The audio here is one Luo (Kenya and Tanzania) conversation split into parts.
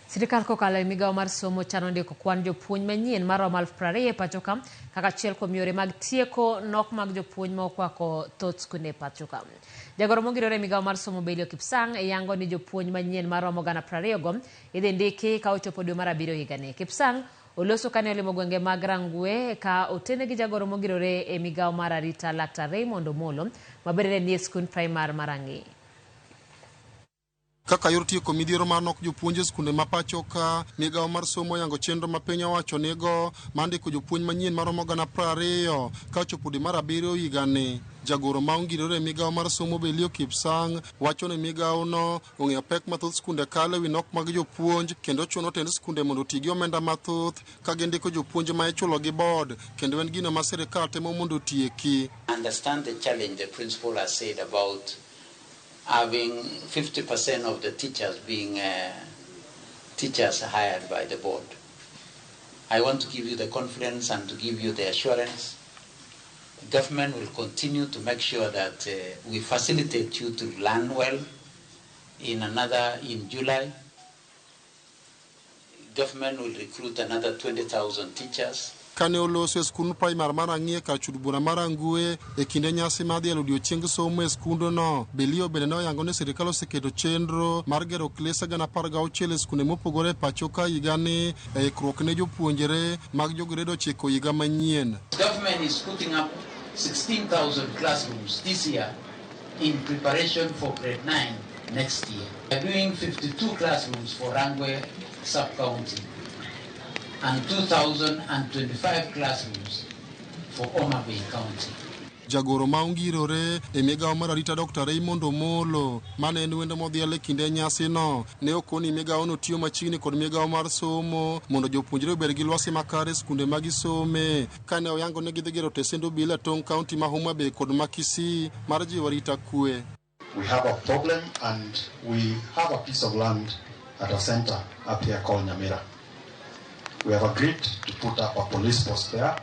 Sirikal kokalo e migawo mar somo chano ndiko kwan jopuonj manyien maromo 20,000 e pacho ka kaka achiel kuom yore mag tieko nok mag jopuonj ma okwako thoth skunde e pacho ka. Jagoro mongirore e migawo mar somo Belio Kipsang yango ni jopuonj manyien maromo 20,000 go idhi ndiki ka ochopo dwe mar abiriyo higani. Kipsang oloso kane olimo gwenge mag Rangwe ka otene gi jagoro mongirore e migawo mar arita Laktar Raymond Omolo mabende ne nie skund primar mar Ang'i. Kaka yor tieko midhiero mar nok jopuonj e skunde ma pacho ka, migawo mar somo oyango chenro ma piny owacho nigo mar ndiko jopuonj manyien maromo 20,000 ka ochopo dwe mar abiriyo higani. Jagoro ma ongirore e migawo mar somo Belio Kipsang wacho ni migawo no ong'eyo pek ma thoth skunde kalo e wi nok mag jopuonj kendo chuno tend skunde mondo oti gi omenda mathoth ka gindiko jopuonj ma ichulo gi board kendo en gino ma sirikal temo mondo otieki. Understand the challenge the principal has said about having 50% of the teachers being teachers hired by the board. I want to give you the confidence and to give you the assurance. The government will continue to make sure that we facilitate you to learn well. In July, government will recruit another 20,000 teachers. Kane oloso e skund primar mar Ang'ie kar chud bura mar Angwe e kinde nyasi mar dhialo odiochieng somo e skundno, Belio bende ne oyango ni sirikal oseketo chenro mar gero klese 16,000 e skunde mopogore e pacho ka higani e ikruok ne jopuonjre mag jograde 9 higa manyien. Government is putting up 16,000 classrooms this year in preparation for grade 9 next year. We are doing 52 classrooms for Rangwe sub-county and 2,025 classrooms for Homa Bay County. Jagoro ma ongirore e migawo mar arita Dr. Raymond Omolo mane en wendo modhial e kinde nyasino ne okoni migawono tiyo machiegni kod migawo mar somo mondo jopuonjre obed gi lwasi makare e skunde ma gisome kane oyango ni gidhi gero tesend obila e tong' kaunti ma Homa Bay kod ma Kisii mar jiwo arita kwe. We have a problem and we have a piece of land at a center up here called Nyamira. We have agreed to put up a police post there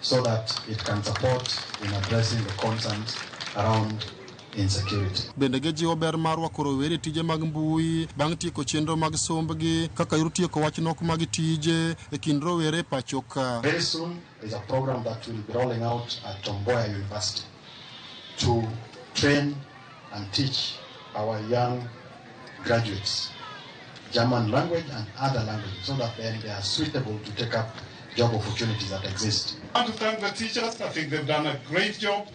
so that it can support in addressing the concerns around insecurity. Bende gijiwo ber mar rwako rowere e tije mag mbui bang' tieko chenro mag sombgi kaka yor tieko wach nok mag tije e kind rowere e pacho ka. Very soon there's a program that will be rolling out at Tom Mboya University to train and teach our young graduates German language and other languages so that then they are suitable to take up job opportunities that exist. I want to thank the teachers. I think they've done a great job.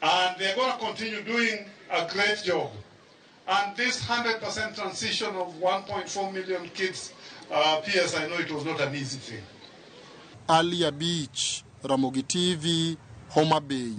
And they're going to continue doing a great job. And this 100% transition of 1.4 million kids, PS, I know it was not an easy thing. Ali Abich, Ramogi TV, Homa Bay.